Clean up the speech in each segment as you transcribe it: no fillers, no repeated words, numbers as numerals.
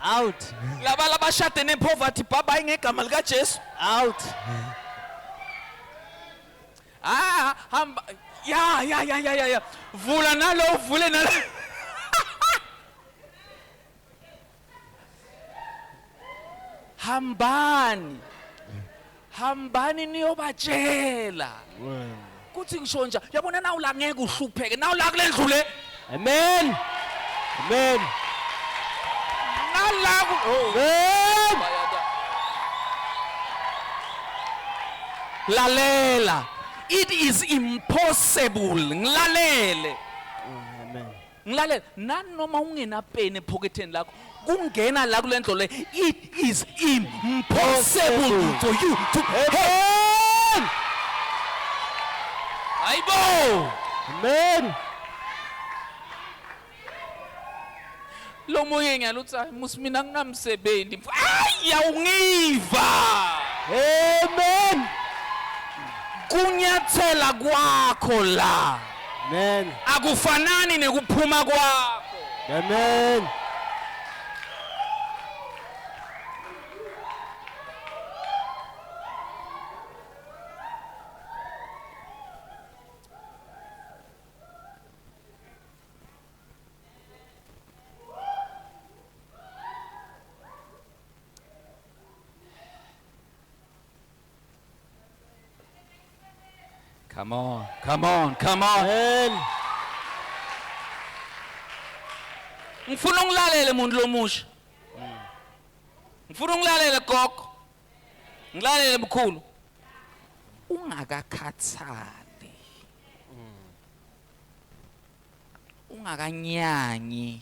Out. Laba labashade nepoverty bye bye ngegama lika Jesu. Out. Ah, hamba. Ya ya ya ya ya ya. Vula nalo uvule nalo. Hambani. Hambani niyobatshela. Kuthi ngisho nje, yabona nawu la ngeke uhlupheke, nawu la kule ndlu le. Amen. Amen. Nala ku oh. Amen. Lalela. It is impossible. Ngilalele. Amen. Ngilalele. Nanoma ungenapeni ephoketheni lakho, kungena la kule ndlu le, it is impossible for you to Amen. Hayibo. Amen. Lo munye ngiyalutsi hayi musi mina nginamsebenzi. Hayi awungiva. Amen. Kunyathela kwakho la Amen. akufanani nekuphuma kwakho. Amen. Come on, come on, come on. Amen. Ngifuna ungilalele muntu lomusha. Ngifuna ungilalele gogo. Ngilalele mkhulu. Ungakakhathali. Ungakanyanyi.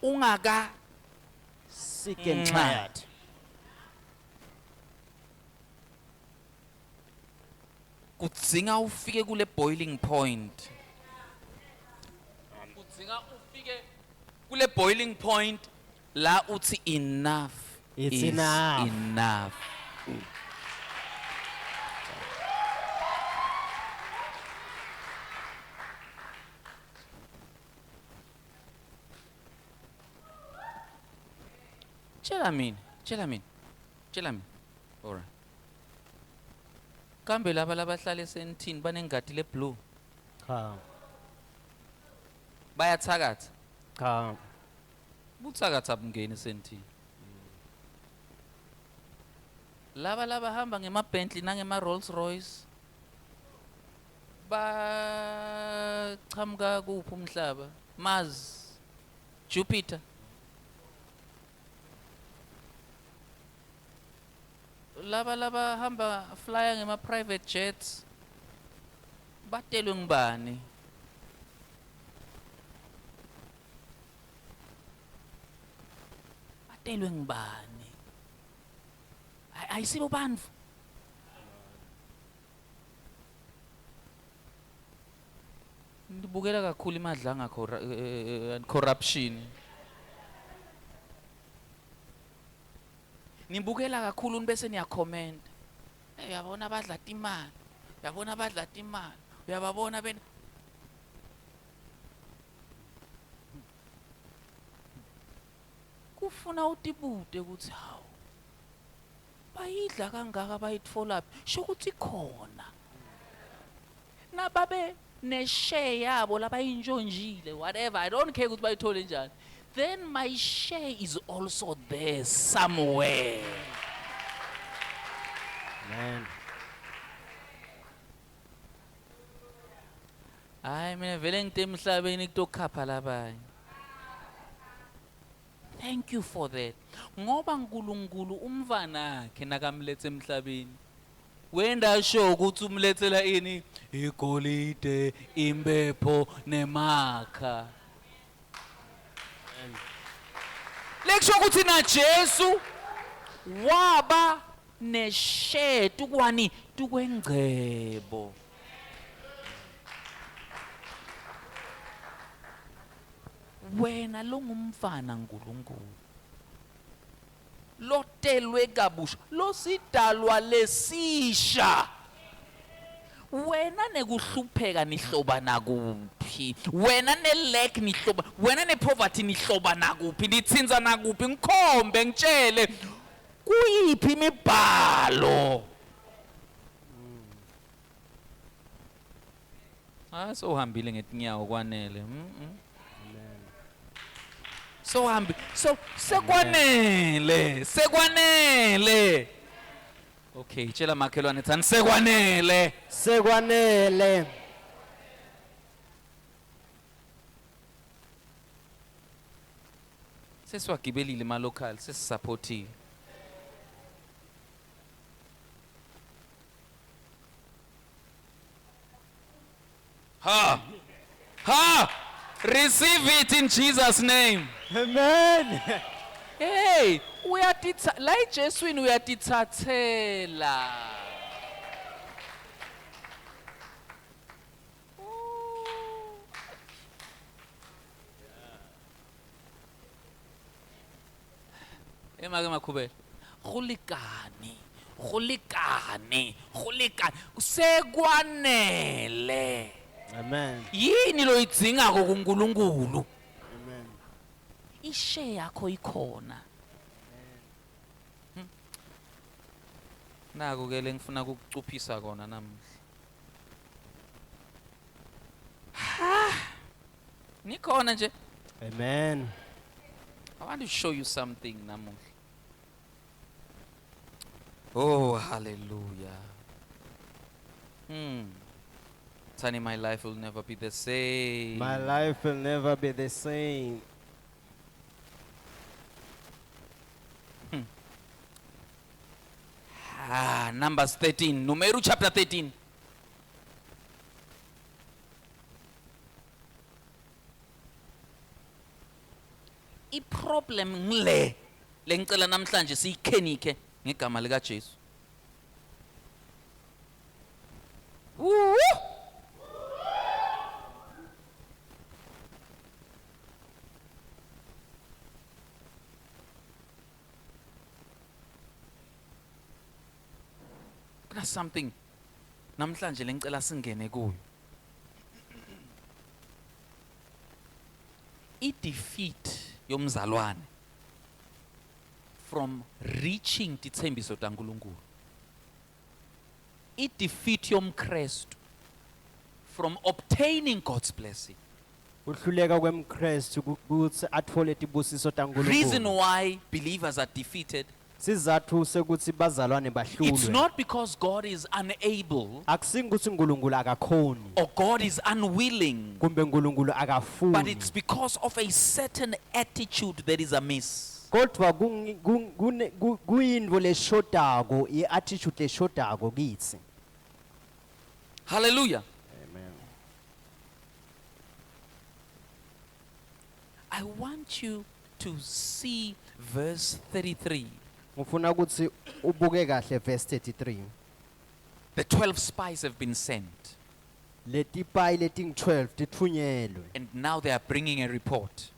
Ungaka Sick and Nxa. tired. Kudzinga ufike kule boiling point. Kudzinga ufike kule boiling point la uthi enough It's is enough. enough. Tshela mina, tshela mina, tshela mina. All right. Kambe laba labahlala esentini banengadi leblue Cha. bayathakatha. Cha. Buthakatha abungeni esentini. Laba laba hamba ngema Bentley nangema Rolls Royce bachamuka kuphi umhlaba? Mars, Jupiter. Laba laba hamba flya ngema private jets batelwe ngubani? Batelwe ngubani? Ayisibo bantfu. Nibukela kakhulu imadlanga and corruption. Nibukela kakhulu bese niyakhomenta. Hey, uyabona badla imali. Uyabona badla imali. Uyababona bena Kufuna utibute ukuthi hawu bayidla kangaka bayitfolaphi sho ukuthi khona nababe neshare yabo labayintshontshile whatever I don't care ukuthi bayithole njani then my share is also there somewhere. Amen. Hayi mina vele ngite emhlabeni kutokhapha labanye. Thank you for that. Ngoba uNkulunkulu umvanakhe nakamlethe emhlabeni. Wenda sure ukuthi umlethela ini igolide, impepho nemakha. Lekusho ukuthi na Jesu waba neshare tukwani tukwengcebo. Wena longumfana nkulunkulu lotelwe kabusha losidalwa lesisha. Wena nekuhlupheka nihlobana kuphi? Wena ne-lack nihloba, wena ne-poverty nihlobana kuphi? Nithinzana kuphi? Ngikhombe ngitshele kuyiphi imibhalo? Ah, sowuhambile ngetinyawo kwanele. Sowuhambi so sekwanele, sekwanele. Okay, tshela makhelwane thani sekwanele. Sekwanele. Sesiwagibelile ema local, sesisupportile. Ha! Ha! Receive it in Jesus name. Amen. Hey, uyatitha la eJeswini uyatithathela. Emake makhubela. Go lekane. Go lekane. Go lekane. Sekwanele. Amen. Yini loyidzingako kuNkulunkulu? Amen. Ishare yakho ikhona. Naku ke lengifuna ukucuphisa kona namuhla. Ha! Nikhona nje. Amen. I want to show you something namuhla. Oh, hallelujah. Tani, my life will never be the same. My life will never be the same. Numbers 13, Numeru chapter 13. I-problem ngile lengicela namhlanje siyikhenike ngegama lika Jesu. Woo! Kuna something namhlanje lengicela singene kuyo. I-defeat yomzalwane from reaching tithembiso taNkulunkulu. I-defeat yomKristu from obtaining God's blessing. Uhluleka kwemKristu kutsi atfole tibusiso taNkulunkulu. Reason why believers are defeated. Sizathu sekuthi bazalwane It's bahlulwe. not because God is unable Akusingukuthi uNkulunkulu akakhoni or God is unwilling, kumbe uNkulunkulu but akafuni. it's because of a certain attitude that is amiss. Kodwa kuyintfo leshodako, i-attitude leshodako kitsi. Hallelujah. Amen. I want you to see verse 33. Ngifuna ukuthi ubuke kahle verse 33. The 12 spies have been sent. Letipayi leting 12 tithunyelwe. And now they are bringing a report.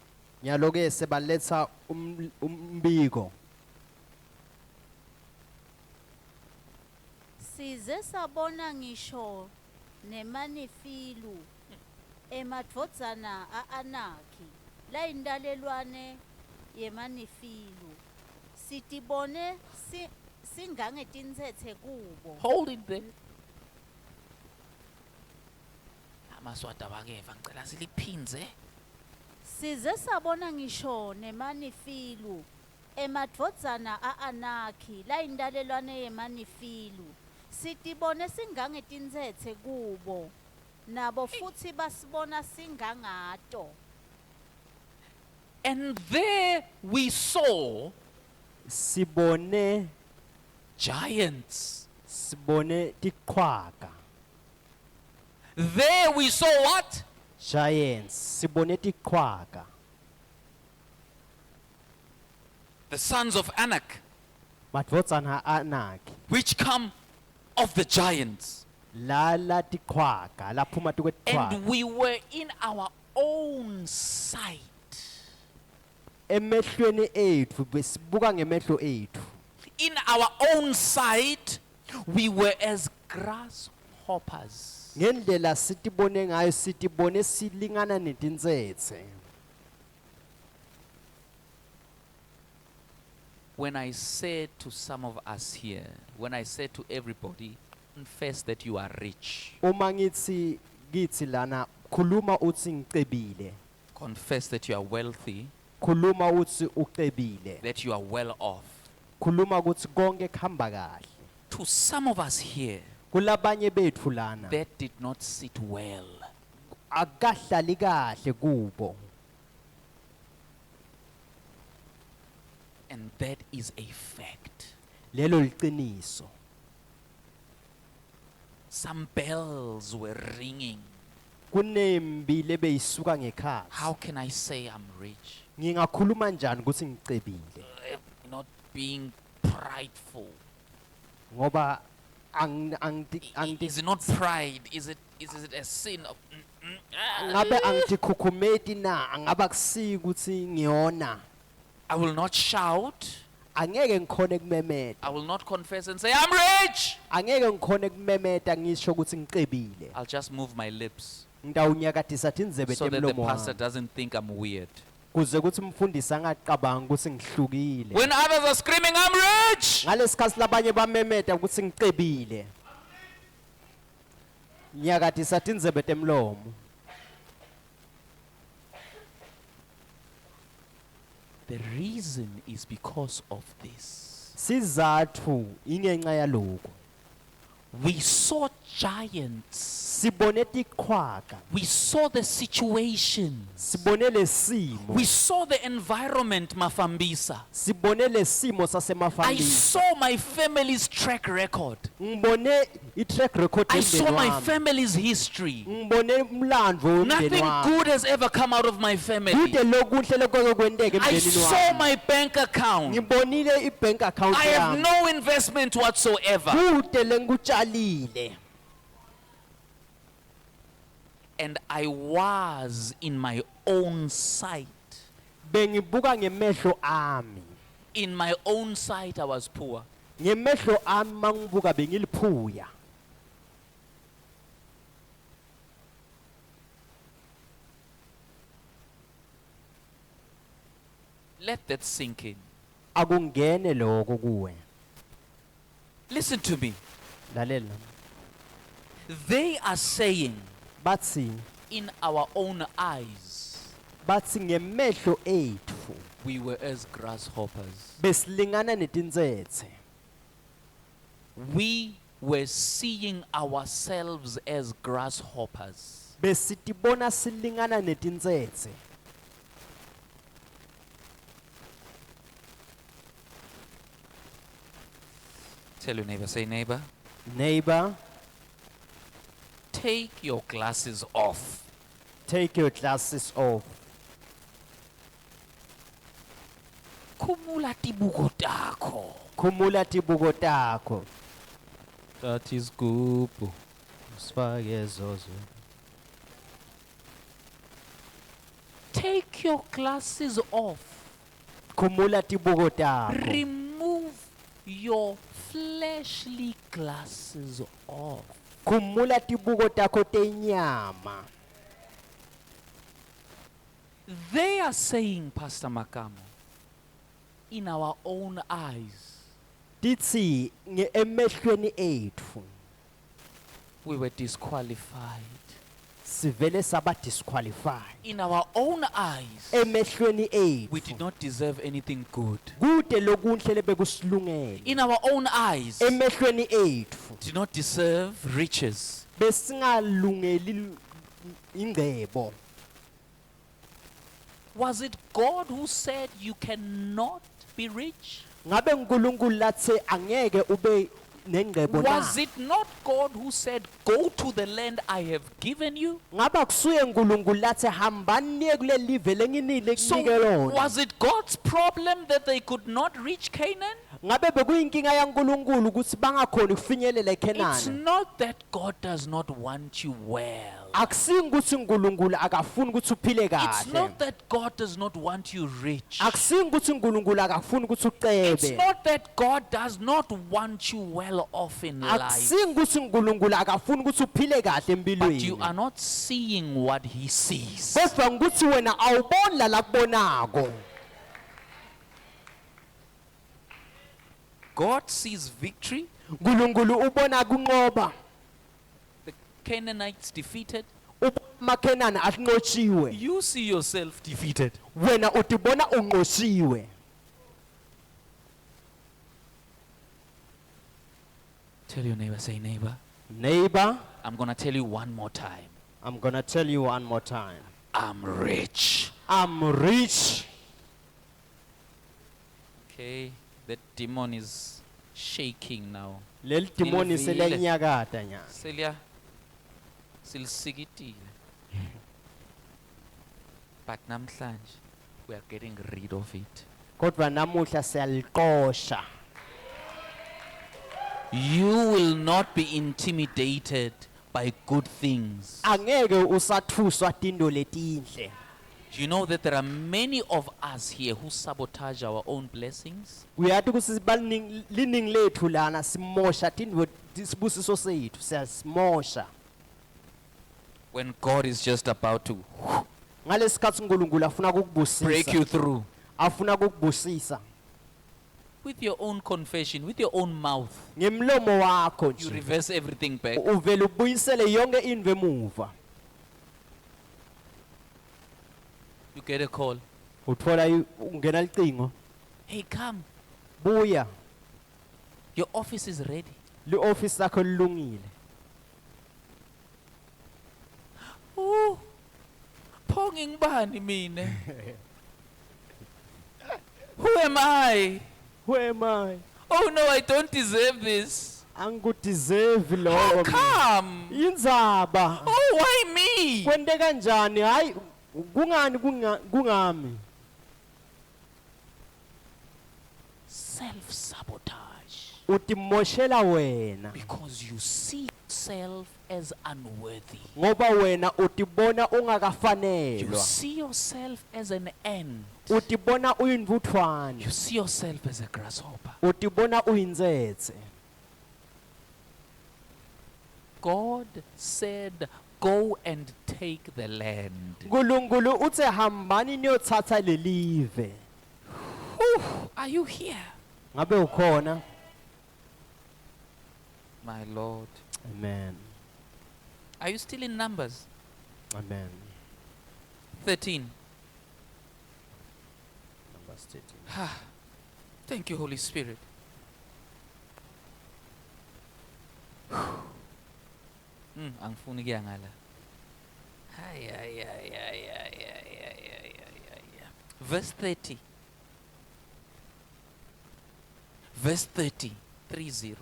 Nyalo ke sebaletsa umbiko. Size sabona ngisho nemanifilu emadvodzana aAnaki layintalelwane yemanifilu. Sitibone singangetintsetse kubo. Hold it there. Amaswati abakeva, ngicela siliphindze. Size sabona ngisho nemanifilu emadvodzana aAnaki layintalelwane yemanifilu. Sitibone singangetintsetse kubo. Nabo futhi basibona singangato. And there we saw sibone giants. Sibone tiqhwaga. There we saw what? Giants. Sibone tiqhwaga. The sons of Anak. Madvodzana Anak. Which come of the giants. La la tiqhwaga, laphuma tikwetiqhwaga. And we were in our own sight. Emehlweni ethu besibuka ngemehlo ethu. In our own sight we were as grasshoppers. Grasshoppers. Ngendlela sitibone ngayo sitibone silingana netintsetse. When I said to some of us here, when I said to everybody, confess that you are rich, Uma ngithi kithi lana khuluma uthi ngicebile, confess that you are wealthy, khuluma uthi ucebile, that you are well off. Khuluma ukuthi konke kuhamba kahle. To some of us here, Kulabanye bethu lana that did not sit well. Akahlali kahle kubo. And that is a fact. Lelo liciniso. Some bells were ringing. Kunembi lebeyisuka ngekhathi. How can I say I'm rich? Ngingakhuluma njani ukuthi ngicebile? Not being prideful. Ngoba ang angti angti Is it not pride? Is it a sin of ah. Ngabe angitikhukhumeti na angaba kusiki ukuthi ngiyona. I will not shout. Angeke ngikhone kumemeta. I will not confess and say, "I'm rich." Angeke ngikhone kumemeta ngisho ukuthi ngicebile. I'll just move my lips Ngitawunyakatisa tindzebe so that the temlomo pastor wami doesn't think I'm weird. Kuze kuthi umfundisi angacabanga ukuthi ngihlukile. When others are screaming, "I'm rich," Ngalesikhathi labanye bamemeta ukuthi ngicebile nyakatisa tindzebe temlomo. The reason is because of this. Sizathu ingenxa yaloko. We saw giants. Sibone tiqhwaga. We saw the situation. Sibone lesimo. We saw the environment, Mafambisa. Sibone lesimo I sasemafambisa. saw my family's track record. Ngibone i-track record I saw yemndeni my wami. Family's history. Ngibone umlandvo womndeni Nothing wami. good has ever come out of my family. Kude lokuhle lokwake kwenteka I emndenini saw wami. my bank account. Ngibonile i-bank account I have yami. no investment whatsoever. Kude lengikutshalile. And I was in my own sight. Bengibuka ngemehlo ami. In my own sight, I was poor. Ngemehlo ami mangibuka bengiliphuya. Let that sink in. Akungene lokho kuwe. Listen to me. Lalela. They are saying, Bathi in our own eyes, bathi ngemehlo ethu we were as grasshoppers. Besilingana netintsetse. We were seeing ourselves as grasshoppers. Besitibona silingana netintsetse. Tell your neighbor, say, "Neighbor, Neighbor, take your glasses off. Take your glasses off. Khumula tibuko takho. Khumula tibuko takho. That is good. Usifake zozo. Take your glasses off. Khumula tibuko takho. Remove your fleshly glasses off. Khumula tibuko takho tenyama. They are saying, Pastor Makamo, in our own eyes, Titsi nge emehlweni ethu we were disqualified. Sivele saba disqualified. In our own eyes, Emehlweni we did ethu not deserve anything good. kude lokunhle lebekusilungele. In our own eyes, Emehlweni ethu did not deserve riches. Besingalungeli ingcebo. Was it God who said you cannot be rich? Ngabe uNkulunkulu lathe angeke ube nengcebo na? Was it not God who said, "Go to the land I have given you"? Ngabe kusuye uNkulunkulu lathe hambani niye kuleli live lenginile So, kunike lona? was it God's problem that they could not reach Canaan? Ngabe bekuyinkinga yaNkulunkulu ukuthi bangakhoni ukufinyelela It's eKhenana? not that God does not want you well. Akusingi ukuthi uNkulunkulu akafuni ukuthi uphile It's kahle. not that God does not want you rich. Akusingi ukuthi uNkulunkulu akafuni ukuthi It's ucebe. not that God does not want you well off in life. Akusingi ukuthi uNkulunkulu akafuni ukuthi uphile kahle But you empilweni. are not seeing what He sees. Kodwa ukuthi wena awuboni la lakubonako. God sees victory, uNkulunkulu ubona kunqoba. the Canaanites defeated. Ubona amaKhenana anqotshiwe. You see yourself defeated. Wena utibona unqoshiwe. Tell your neighbor, say, neighbor, Neighbor, I'm going to tell you one more time. I'm going to tell you one more time. I'm rich. I'm rich. Okay, that demon is shaking now. Leli demoni Ngilivile. seliyanyakata nya. Celia, silisikitile. But namhlanje, we are getting rid of it. Kodwa namuhla siyaliqosha. You will not be intimidated by good things. Angeke usathuswa tinto letinhle. Do you know that there are many of us here who sabotage our own blessings? Uyati ukuthi baningi liningi lethu lana simosha tinto sibusiso sethu siyasimosha. When God is just about to Ngalesikhathi uNkulunkulu afuna break kukubusisa. you through Afuna kukubusisa with your own confession, with your own mouth, ngemlomo wakho you nje. reverse everything back. Uvele ubuyisele yonke into emuva. You get a call. Uthola ungena licingo. Hey, come. Buya. Your office is ready. Li-office lakho lilungile. Ooh. Pho ngingubani mine? Who am I? Who am I? Oh no, I don't deserve this. Angikudeserve How lokho. mina. come? Indzaba. Oh, why me? Kwente kanjani? Hayi kungani kungami? Self sabotage. Utimoshela wena. Because you see yourself as unworthy. Ngoba wena utibona You ungakafanelwa. see yourself as an ant. Utibona uyinvuthwane. You see yourself as a grasshopper. Utibona uyintsetse. God said, Go and take the land. uNkulunkulu uthe hambani niyothatha lelive. Whew, are you here? Ngabe ukhona? My Lord. Amen. Are you still in Numbers? Amen. 13. Numbers 13. Thank you, Holy Spirit. Angifuni kuya ngala. Ay, ay, ay, ay, ay, ay, ay, ay, ay, ay, ay. Verse 30. Verse 30. 30.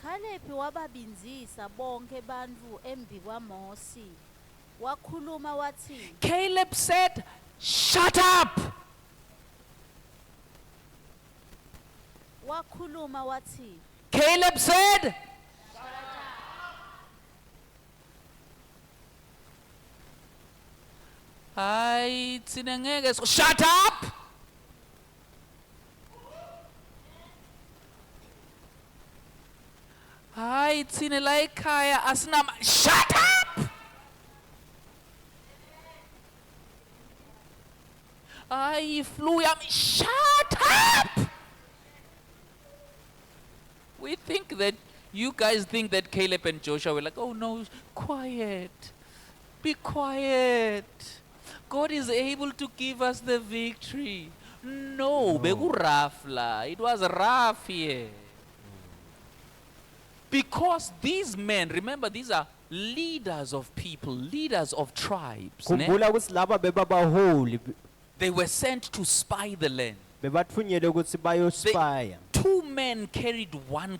Khalebi wababinzisa bonke bantfu embi kwaMosi. Wakhuluma wathi, Caleb said, Shut up! wakhuluma wathi, Caleb said, Hayi thina ngeke shut up! Hayi thina la ekhaya asinama shut up! Hayi flu yami shut up! We think that you guys think that Caleb and Joshua were like, oh no, quiet. Be quiet. God is able to give us the victory. No, beku-rough la. It was rough here. Because these men, remember, these are leaders of people, leaders of tribes. Ne? Khumbula ukuthi laba bebabaholi They were sent to spy the land. bebathunyelwe ukuthi bayospaya. Two men carried one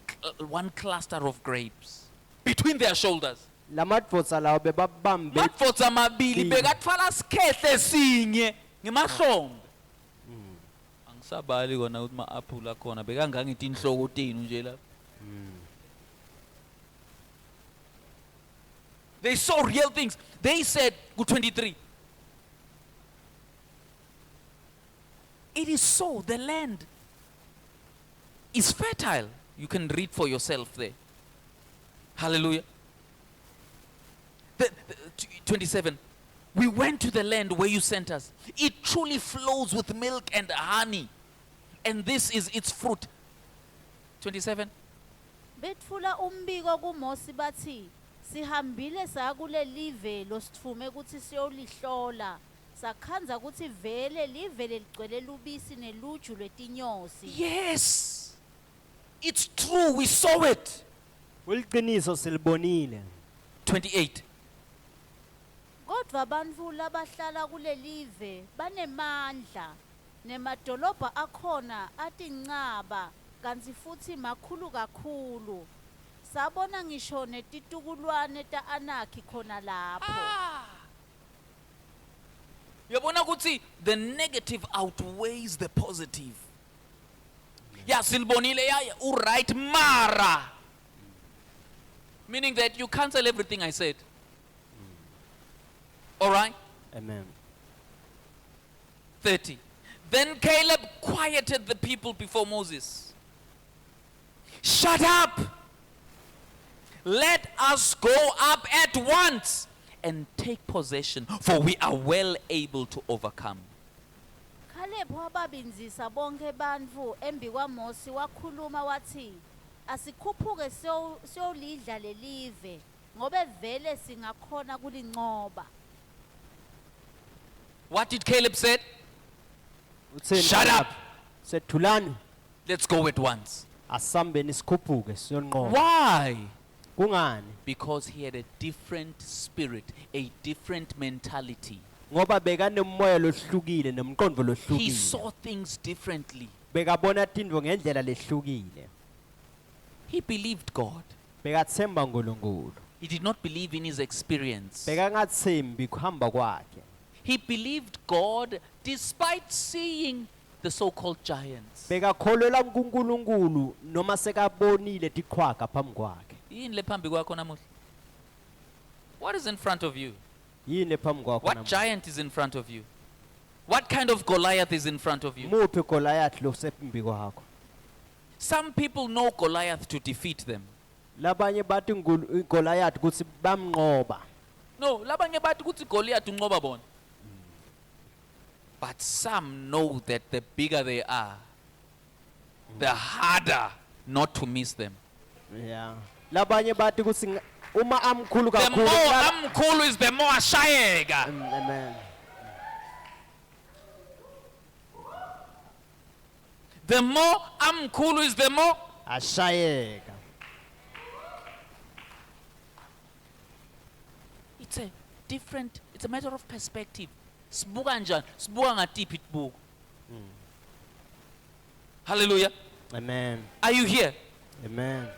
cluster of grapes between their shoulders. Lamadvodza lawo bebabambe Madvodza mabili Bili. bekathwala sikhehle sinye ngemahlombe. Angisabali kona ukuthi ma-apple akhona bekangangetinhloko tenu nje lapha. They saw real things. They said, ku 23. It is so, the land is fertile. You can read for yourself there. Hallelujah. The 27. We went to the land where you sent us. It truly flows with milk and honey. And this is its fruit. 27. Betfula umbiko kuMosi bathi sihambile saya kulelive lositfume kutsi siyolihlola sakhandza kutsi vele live leligcwele lubisi neluju lwetinyosi. Yes. It's true. We saw it. Kuliciniso silibonile. 28. Kodvwa bantfu labahlala kulelive banemandla nemadolobha akhona atincaba kantsi futsi makhulu kakhulu. Sabona ngisho netitukulwane ta-Anaki khona lapho. Ah. Uyabona ukuthi the negative outweighs the positive. Ya silibonile ya u-right mara. Meaning that you cancel everything I said. All right? Amen. 30. Then Caleb quieted the people before Moses. Shut up! Let us go up at once and take possession, for we are well able to overcome. Caleb wababinzisa bonke bantfu embikwaMosi wakhuluma wathi asikhuphuke siyolidla lelive ngobe vele singakhona kulincoba. What did Caleb say? Utheni Shut Caleb? up. Sethulani Let's go at once. asambeni sikhuphuke siyonqoba. Why? Kungani? Because he had a different spirit, a different mentality. Ngoba bekanemoya lohlukile nemqondo He lohlukile. saw things differently. Bekabona tintfo ngendlela lehlukile. He believed God. Bekathemba uNkulunkulu. He did not believe in his experience. Bekangatsembi kuhamba kwakhe. He believed God despite seeing the so called giants. Bekakholelwa kuNkulunkulu noma sekabonile tiqhwaga phambi kwakhe. Yini le phambi kwakho namuhla? What is in front of you? Yini phambi kwakho What namuhla? giant is in front of you? What kind of Goliath is in front of you? Muphi Goliath lo sephambi kwakho? Some people know Goliath to defeat them. Labanye bathi Goliath kutsi bamnqoba. No, labanye bathi kutsi Goliath unqoba bona. But some know that the bigger they are, the harder not to miss them. Yeah. Labanye bathi kutsi uma amkhulu The kakhulu more amkhulu is the more ashayeka. Amen. The more amkhulu is the more Ashayeka. It's a matter of perspective. Sibuka njani? Sibuka ngatiphi tibuko? Hallelujah. Amen. Are you here? Amen.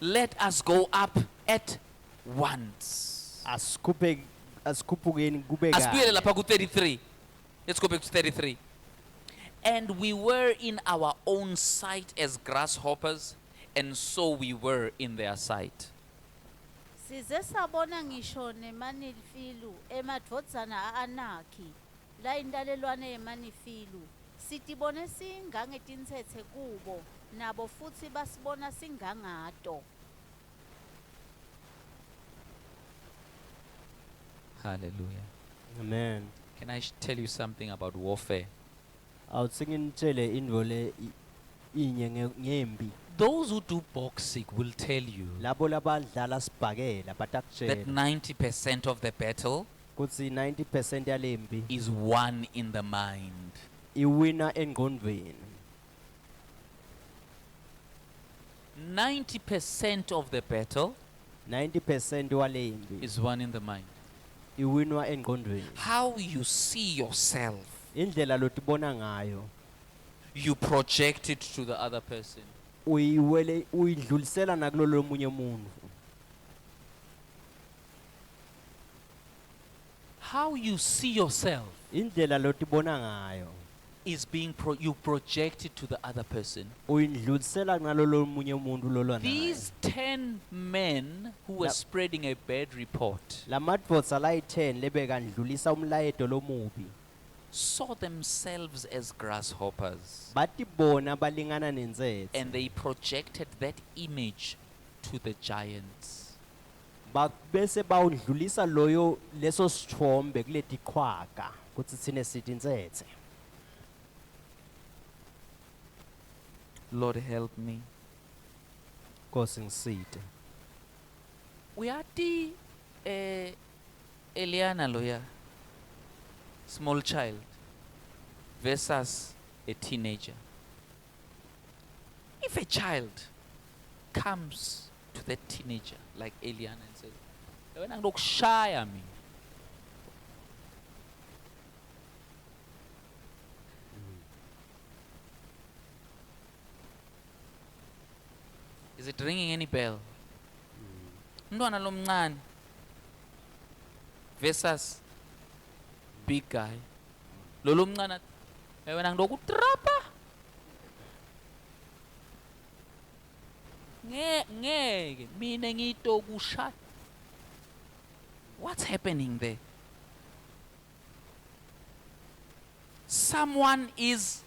Let us go up at once. Asikhuphe asikhuphukeni kube Asibuyele kanye. lapha ku-33. Let's go back to 33. And we were in our own sight as grasshoppers, and so we were in their sight. Size sabona ngisho nemanifilu emadvodzana a-Anaki la intalelwane yemanifilu sitibone singangetintsetse kubo nabo futsi basibona singangato. Hallelujah. Amen. Can I tell you something about warfare? Awutsi nginitshele intfo le inye ngembi. Those who do boxing will tell you Labo labadlala sibhakela that batakutshela 90% of the battle kutsi 90% yalempi is won in the mind. Iwina engqondweni. 90% of the battle 90% walempi is won in the mind. Iwinwa engqondweni. How you see yourself, Indlela lotibona ngayo you project it to the other person. Uyiwele uyidlulisela nakulo lomunye umuntu. How you see yourself, Indlela lotibona ngayo is being you project it to the other person. Uyindlulisela nalolo munye umuntu lolwa naye. These 10 men who were spreading a bad report Lamadvodza layi-10 lebekandlulisa umlayeto lomubi saw themselves as grasshoppers batibona balingana nentsetse and they projected that image to the giants. Bese bawundlulisa loyo leso sithombe kuletiqhwaga kutsi tsine sitintsetse. Lord, help me. Nkosi ngisite. Uyati Eliana loya, small child versus a teenager. If a child comes to that teenager like Eliana and says, "Wena ngilokushaya mina." Is it ringing any bell? Umntwana lomncane versus big guy. Lo lomncane athi, "Eh, wena ngilokutrapa. Ngeke mina ngitokushaya." What's happening there? Someone is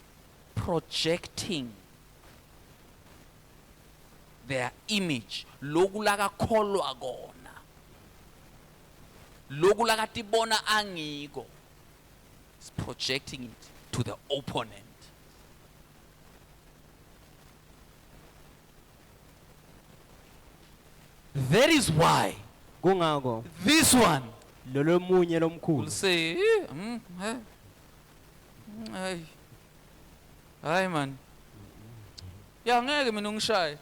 projecting their image. Loku lakakholwa kona. Loku lakatibona angiko. It's projecting it to the opponent. That is why Kungako this one lolo munye will lomkhulu say, hey, hayi man, ya ngeke mina ungishaye.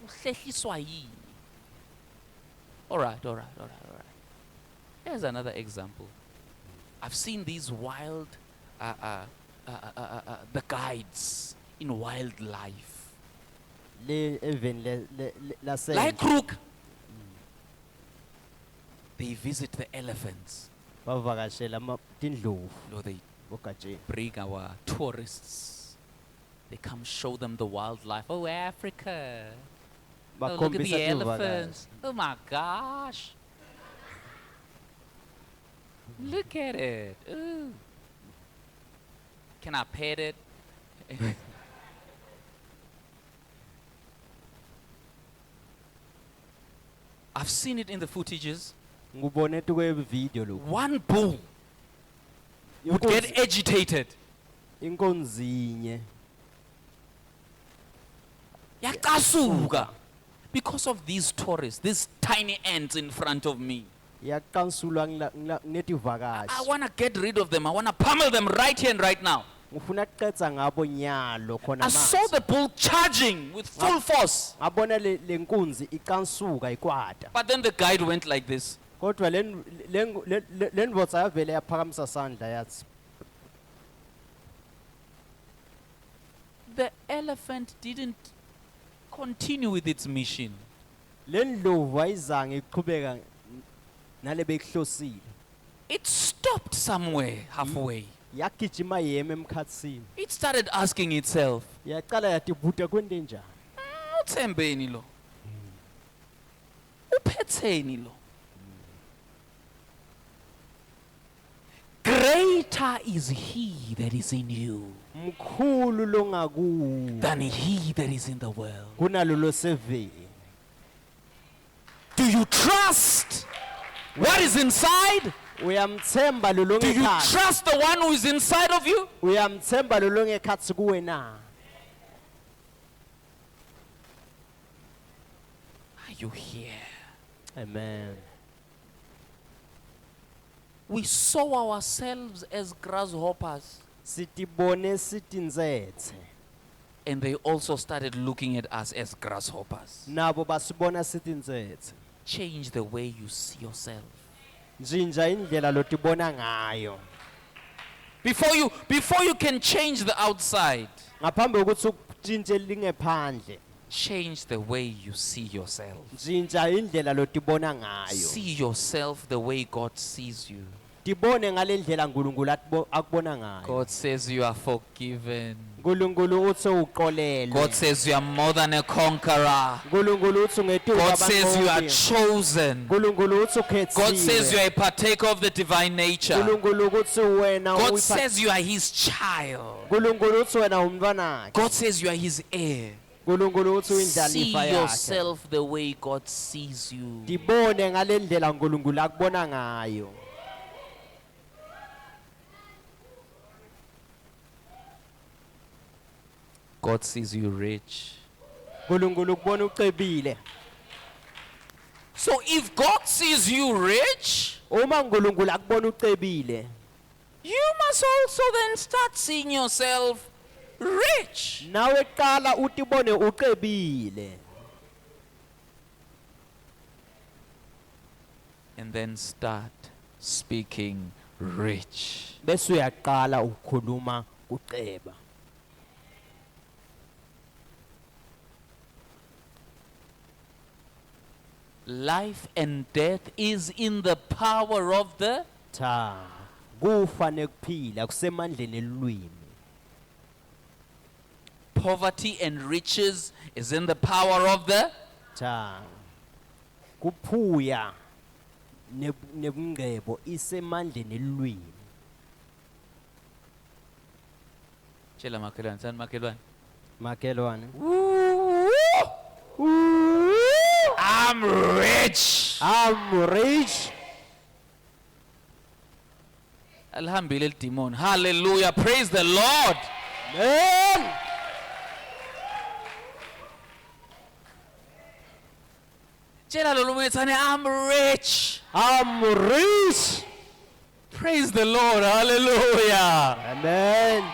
Uhlehliswa yini? All right, all right, all right, all right. Here's another example. I've seen these wild, the guides in wildlife. Le eveni le Like lasendle Kruger. They visit the elephants. Bavakashela tindlovu No, they bogatsheni. bring our tourists. They come show them the wildlife. Oh, Africa. Oh, look at Bakhombisa the tivakashi. elephants. Oh my gosh. Look at it. Ooh. Can I pet it? I've seen it in the footages. Ngubone tukwe video lokhu. One bull would get agitated. Inkonzinye Yaqasuka. Because of these tourists, these tiny ants in front of me. Yaqansulwa netivakashi. I want to get rid of them. I want to pummel them right here and right now. Ngifuna kuqedza ngabo nyalo khona I saw manje. the bull charging with full force. Ngabona le lenkunzi iqansuka ikwata. But then the guide went like this. Kodwa le ndvodza yavele yaphakamisa sandla yathi The elephant didn't continue with its mission. Le ndlovu ayizange iqhubeka nale bekuhlosile. It stopped somewhere halfway. Yagijima yema emkhatsini. It started asking itself, Yaqala yatibuta kwente njani. "Uthembeni lo? Uphetheni lo?" Greater is he that is in you Mkhulu longakuwe than he that is in the world. Kunalo loseveni. Do you trust what is inside? Uyamthemba lo Do you longekhatsi? trust the one who is inside of you? Uyamthemba lo longekhatsi kuwe na? Are you here? Amen. We saw ourselves as grasshoppers. Sitibone sitintsetse. And they also started looking at us as grasshoppers. Nabo basibona sitintsetse. Change the way you see yourself. Ntshintsha indlela lotibona ngayo. Before you can change the outside, Ngaphambi kokuthi utshintshe lingephandle, change the way you see yourself. Ntshintsha indlela lotibona ngayo. See yourself the way God sees you. Tibone ngalendlela uNkulunkulu akubona ngayo. God says you are forgiven. uNkulunkulu uthi uxolelwe. God says you are more than a conqueror. uNkulunkulu uthi ungetulu God says you are kwabanqobi. chosen. uNkulunkulu uthi God says you ukhethiwe. are a partaker of the divine nature. uNkulunkulu uthi wena God says you are his child. uNkulunkulu uthi wena umntwanakhe. God says you are his heir. uNkulunkulu uthi See uyindlalifa yakhe. yourself the way God sees you. Tibone ngalendlela uNkulunkulu akubona ngayo. God sees you rich. uNkulunkulu ukubona ucebile. So if God sees you rich, Uma uNkulunkulu akubona ucebile, you must also then start seeing yourself rich. nawe qala utibone ucebile. And then start speaking rich. Bese uyaqala ukukhuluma kuceba. Life and death is in the power of the Cha. Kufa nekuphila kusemandleni elulwimi. poverty and riches is in the power of the Cha. Kuphuya nebungcebo isemandleni elulwimi. Tshela makhelwane, thani makhelwane. Makhelwane. I'm rich. I'm rich. Alihambile lidemon. Hallelujah. Praise the Lord. Amen. Tshela lo munye thani I'm rich. I'm rich. Praise the Lord. Hallelujah. Amen.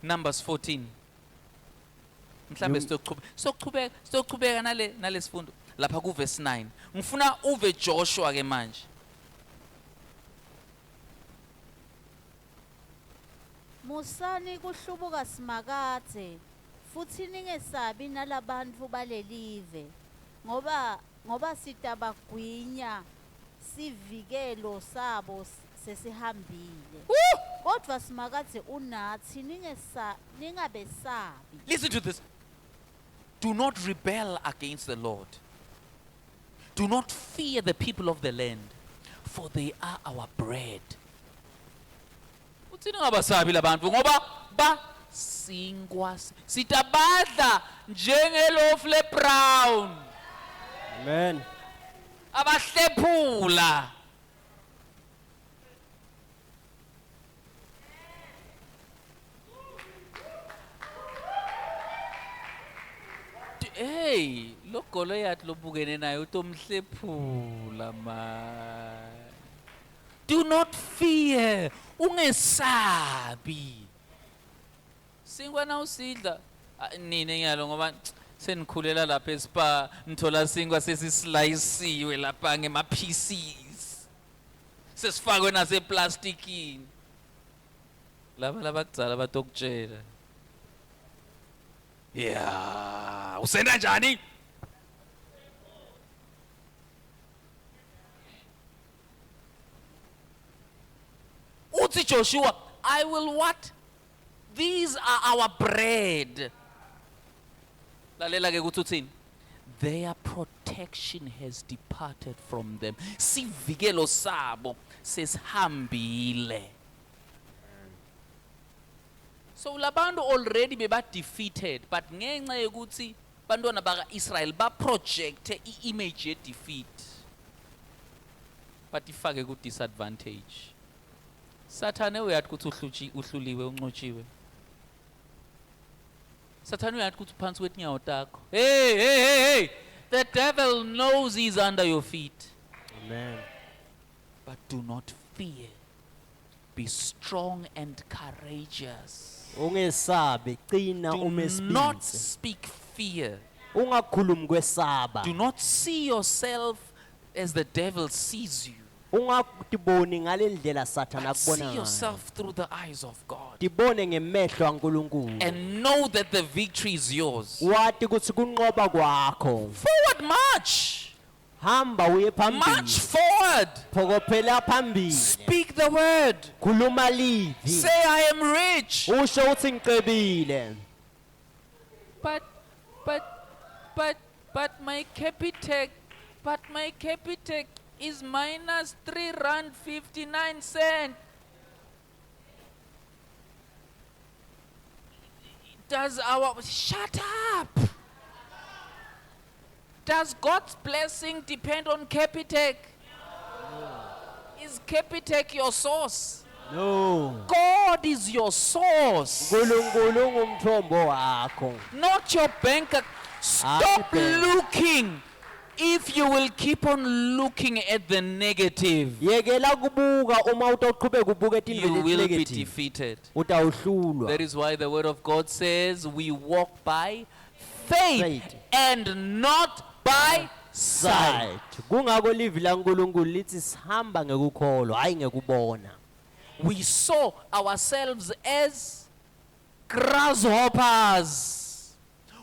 Numbers 14. Mhlambe sizochubeka sizochubeka nale nalesifundo lapha ku verse 9. Ngifuna uve Joshua ke manje. Musani kuhlubuka Simakadze futhi ningesabi nalabantu balelive ngoba sitabagwinya sivikelo sabo sesihambile. Kodwa Simakadze unathi ningabesabi. Listen to this. Do not rebel against the Lord. Do not fear the people of the land, for they are our bread. Uthini ngabasabi labantu ngoba basingwa sitabadla njengelofu lebrown. Amen. Abahlephula. Hey, lo Goliath lobukene naye utomhlephula man. Do not fear, ungesabi. Sinkwa nawusidla nini ngiyalo ngoba senikhulela lapha eSpa nithola sinkwa sesislayisiwe lapha ngema pieces. Sesifakwe naseplastikini. Laba labakudzala batokutshela. Yeah, usenda njani? Uthi Joshua, I will what? These are our bread. Lalela ke ukuthi uthini? Their protection has departed from them. Sivikelo sabo sesihambile. So labantu already beba defeated, but ngenxa yokuthi bantwana baka Israel ba projecte i-image ye defeat. But ifake ku disadvantage. Sathane uyathi ukuthi uhluliwe unqotshiwe. Sathane uyathi ukuthi uphansi kwetinyawo takho. Hey, hey, hey, hey. The devil knows he's under your feet. Amen. But do not fear. Be strong and courageous. Ungesabi, qina Do ume not sibindzi. speak fear. Ungakhulumi kwesaba. Do not see yourself as the devil sees you. Ungatiboni ngalendlela Sathane But see akubona ngayo. yourself through the eyes of God. Tibone ngemehlo aNkulunkulu. And know that the victory is yours. Wathi kutsi kunqoba kwakho. Forward march. Hamba uye March phambili. forward. Phokophela phambili. Speak the word. Khuluma livi. Say, I am rich. Usho uthi ngicebile. But my Capitec, but my Capitec is minus 3 rand 59 cent. Does our, shut up. Does God's blessing depend on Capitec? Is Capitec your source? No. God is your source. uNkulunkulu ungumthombo wakho. Not your bank. Stop bank. looking. If you will keep on looking at the negative, Yekela kubuka uma utoqhubeka ubuke you tintfo will be leti-negative. defeated. Utawuhlulwa. That is why the word of God says we walk by faith Faith. and not by sight. Sight. Kungako livi laNkulunkulu lithi sihamba ngekukholwa hayi ngekubona. We saw ourselves as grasshoppers.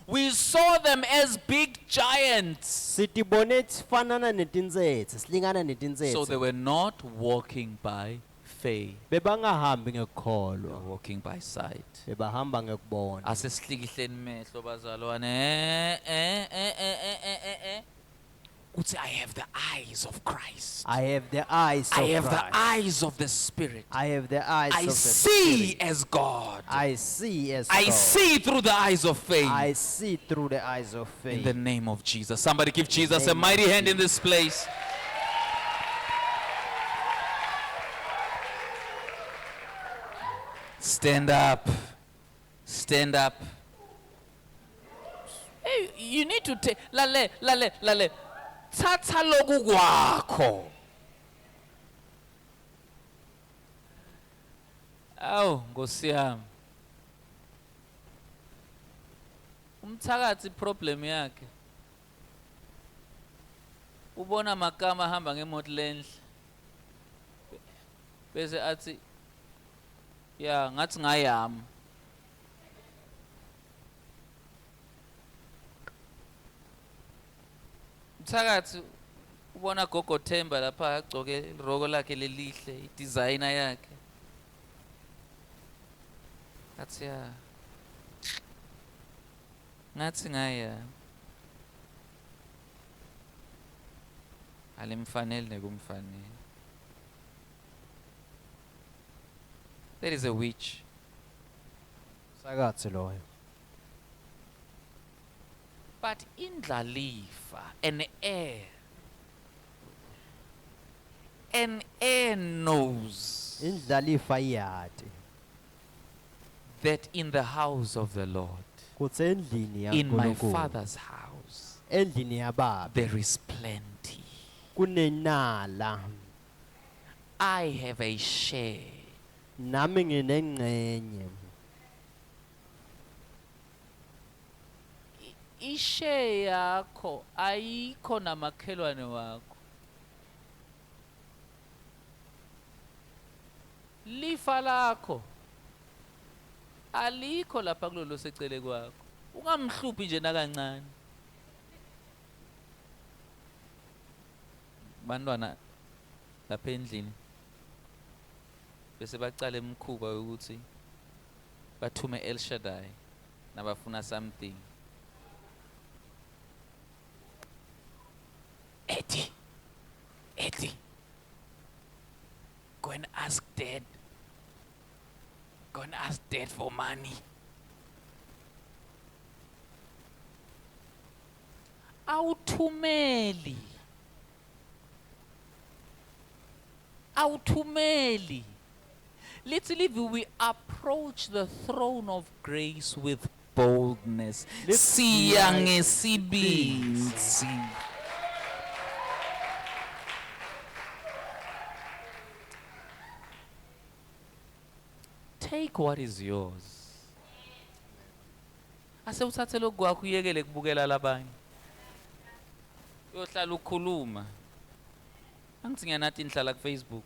We saw them as big giants. Sitibone sifanana netintsetse, silingana So they netintsetse. were not walking by faith. Bebangahambi They were ngekukholwa, walking by sight. bebahamba ngekubona. Asesihlikihleni mehlo bazalwane. Eh, eh, eh, eh, eh, eh, eh, eh. Uthi I have the eyes of Christ. I have the eyes of I have the Christ. eyes of the Spirit. I have the eyes I of the see Spirit. as God. I see as I God. see through the eyes of faith. I see through the eyes of In faith. the name of Jesus. Somebody give Jesus a name of mighty hand in this place. Stand up. Stand up. Hey, you need to take lale lale lale. Thatha lokhu kwakho. Awu Nkosi yami. Umthakathi problem yakhe. Ubona makama ahamba ngemoto lenhle. Bese athi ya ngathi ngayami. Umthakathi ubona gogo Themba lapha agcoke iroko lakhe lelihle, idesigner yakhe. Athi ya ngathi ngayami. Alimfanele nekumfanele. There is a witch. Sakathi loyo. But indlalifa, an heir, an heir knows Indlalifa iyati that in the house of the Lord, kutsi endlini in my yaNkulunkulu, father's house, endlini yaBaba there is plenty. kunenala. I have a share. Nami nginengcenye. Ishare yakho ayikho namakhelwane wakho. Lifa lakho alikho lapha kulolo secele kwakho. Ungamhluphi nje nakancane. Bantwana lapha endlini bese bacala imikhuba yokuthi bathume El Shaddai nabafuna something. Eddie, Eddie, go and ask Dad. Go and ask Dad for money. Awuthumeli. Awuthumeli. Literally, we approach the throne of grace with boldness. Siya ngesibindi. Take what is yours. Ase uthathe lokhu kwakho uyekele kubukela labanye. Uyohlala ukhuluma. Angithi ngiyanathi nihlala ku Facebook.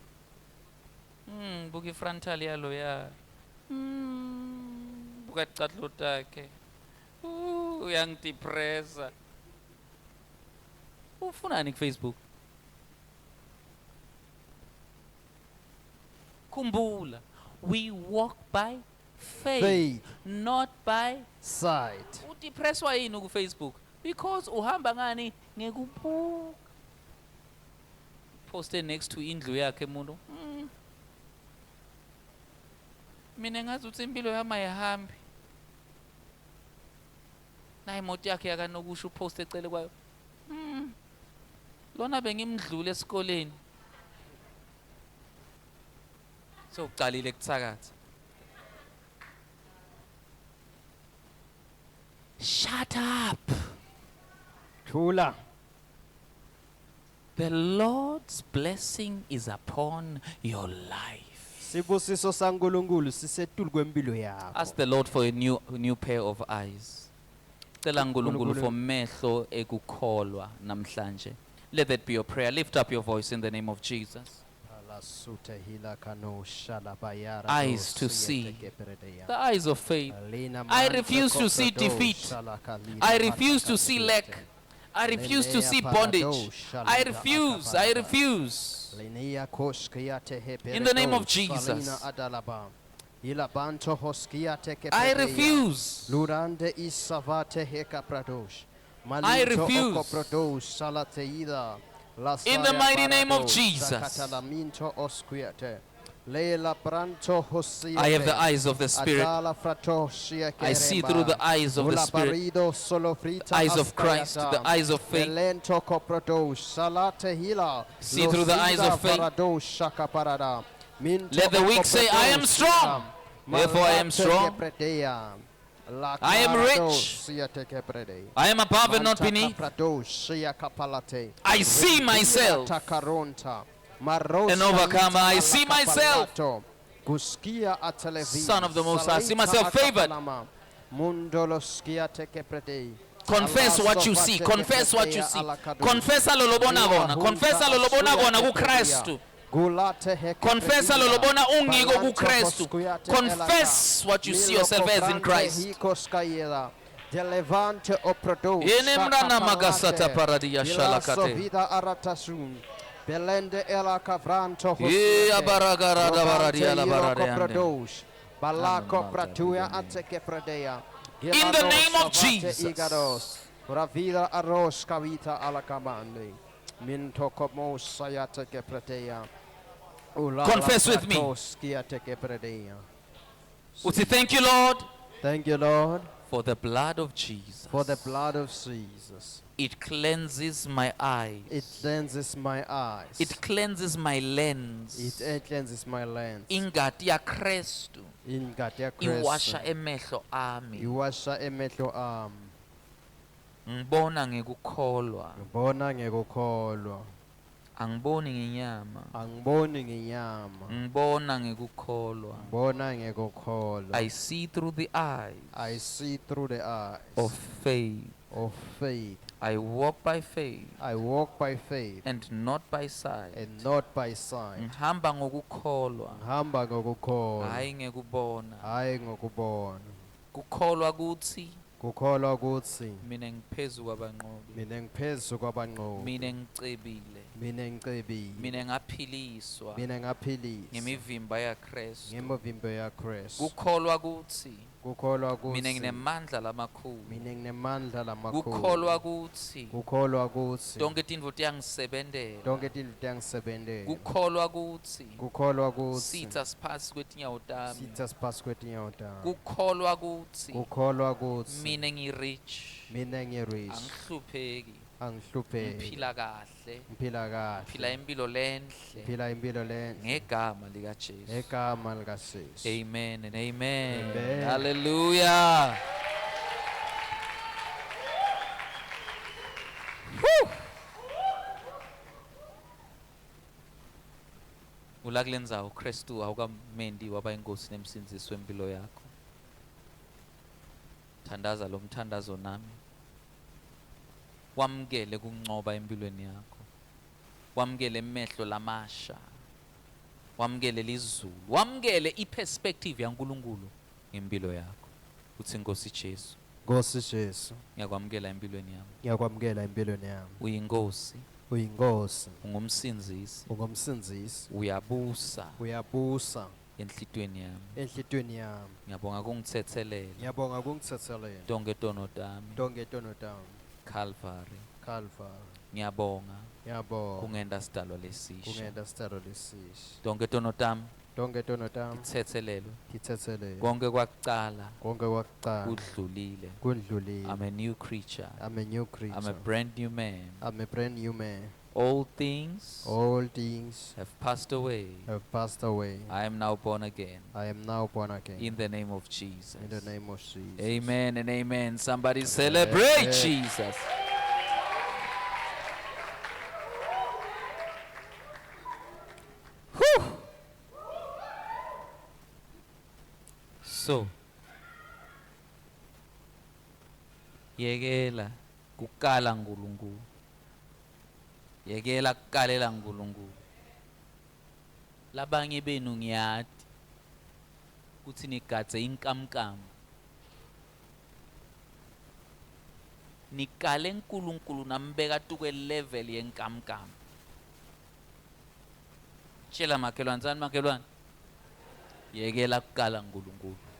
Buka ifrontal yalo ya. Buka ticathulo takhe. Uyangidepressa. Ufunani ku-Facebook? Khumbula, we walk by faith, Faith. not by Sight. udepresswa yini ku-Facebook? Because uhamba ngani ngekubuka. Poste next to indlu yakhe umuntu. Mina ngazi ukuthi impilo yami ayihambi. Nayi imoto yakhe yakanokusho upost ecele kwayo. Lona bengimdlule esikoleni. Sewucalile kuthakatha. Shut up. Thula. The Lord's blessing is upon your life. Sibusiso saNkulunkulu sisetulu kwempilo yakho. Ask the Lord for a new pair of eyes. Cela uNkulunkulu uNkulunkulu. for mehlo ekukholwa namhlanje. Let that be your prayer. Lift up your voice in the name of Jesus. Eyes to see. The eyes of faith. I refuse to see defeat. I refuse to see lack. I refuse to see bondage. I refuse. I refuse. In the name of Jesus. I refuse. Lurande isavate heka pradosh. I Malinto refuse. okoprodosh salateida. In the Lasaya mighty name of paradosh, Jesus. sakatalaminto osquiate. Leila pranto hosiate. I have the eyes of the Spirit. Adala fratoshia I see through the kerema. eyes of the Ula Spirit, barido solofrita the eyes of Christ, the aspayata. eyes of faith. Melento koprodosh salate hila. See through the eyes Losida of faith. varadosh shakaparada. Minto Let the weak say, I am okoprodosh strong. Therefore I am Malate strong. kepredea. La I am claradosh rich. siate keprede. I am above and not Manta beneath. kapradosh sia kapalate. I see Revira myself takaronta. Marosa an overcomer. I ita see myself alakapalato. Guskia atelevi. Son of the Most High. I see Salita myself favored. akapalama. Mundoloskia tekeprede. Confess what you see. Confess what you see. Confessa lolobona kona. Confessa lolobona kona kuKristu. Confessa lolobona ungiko kuKristu. Confess what you see yourself as in Christ. Delevante oprodo Ene mrana magasata paradia shalakate. vida aratasun Belende ela cavranto Ye abaragarada baradia la baradiande. Koprodos Balako pratua ateke pradea In the name of Jesus. Igados Ravida aros kavita ala kamande Minto komo sayate ke pradea Ulala Confess with me. pratos kiate ke pradea. Uthi thank you Lord Thank you, Lord, for the blood of Jesus. for the blood of Jesus. It cleanses my eyes. It cleanses my eyes. It cleanses my lens. It cleanses my lens. Ingati yaKristu Ingati yaKristu iwasha emehlo ami. iwasha emehlo ami. Ngibona ngekukholwa, Ngibona ngekukholwa. angiboni ngenyama. Angiboni ngenyama. Ngibona ngekukholwa. Ngibona ngekukholwa. I see through the eyes I see through the eyes of faith. of faith. I walk by faith I walk by faith and not by sight. and not by sight. Ngihamba ngokukholwa, Ngihamba ngokukholwa. hayi ngekubona. Hayi ngokubona. Kukholwa kuthi Kukholwa kuthi mina ngiphezu kwabanqobi. mina ngiphezu kwabanqobi. Mina ngicebile. Mina ngicebile. Mina ngaphiliswa Mina ngaphiliswa ngemivimba yaKristu. ngemivimbo yaKristu. Kukholwa kuthi Kukholwa mina kuthi nginemandla lamakhulu. mina nginemandla lamakhulu. Kukholwa kuthi Kukholwa kuthi tonke tintfo tiyangisebentela. tonke tintfo tiyangisebentela. Kukholwa kuthi Kukholwa kuthi sitha siphasi kwetinyawo tami. sitha siphasi kwetinyawo tami. Kukholwa kuthi Kukholwa kuthi mina ngirich, mina ngirich, angihlupheki, angihlupheki, ngiphila kahle, ngiphila kahle, ngiphila impilo lenhle ngiphila impilo lenhle ngegama likaJesu. ngegama likaJesu. Amen and amen. Amen. Hallelujah. Whew. Ula kule ndzawo Kristu awukamendi waba inkosi nemsindzisi wempilo yakho. Thandaza lo mthandazo nami. Wamukele kuncoba empilweni yakho. Wamukele emehlo lamasha. Wamukele lizulu. Wamukele iperspective yaNkulunkulu ngempilo yakho. Uthi Nkosi Jesu, Nkosi Jesu, Ngiyakwamukela empilweni yami. Ngiyakwamukela empilweni yami. Uyinkosi, Uyinkosi, ungumsindzisi, ungumsindzisi, uyabusa uyabusa enhlitiyweni yami. Enhlitiyweni yami. Ngiyabonga kungithethelela Ngiyabonga kungithethelela tonke tono tami. Tonke tono tami. Calvary. Calvary. Ngiyabonga Ngiyabonga kungenta sidalwa lesisha. Kungenta sidalwa lesisha. Tonke tono tami Tonke tono tami tithethelelwe. Tithethelelwe. Konke kwakucala Konke kwakucala kudlulile. Kundlulile. I'm a new creature. I'm a new creature. I'm a brand new man. I'm a brand new man. All things All things have passed away. Have passed away. I am now born again. I am now born again. In the name of Jesus. In the name of Jesus. Amen and amen. Somebody celebrate Amen. Jesus. Whew. So, yekela kukala nkulunkulu. Yekela kukalela nkulunkulu. Labanye benu ngiyati kutsi nigadze inkamnkam. Nikale nkulunkulu nambeka tukwe level yenkamnkam. Tshela makhelwane, tsani makhelwane. Yekela kukala nkulunkulu.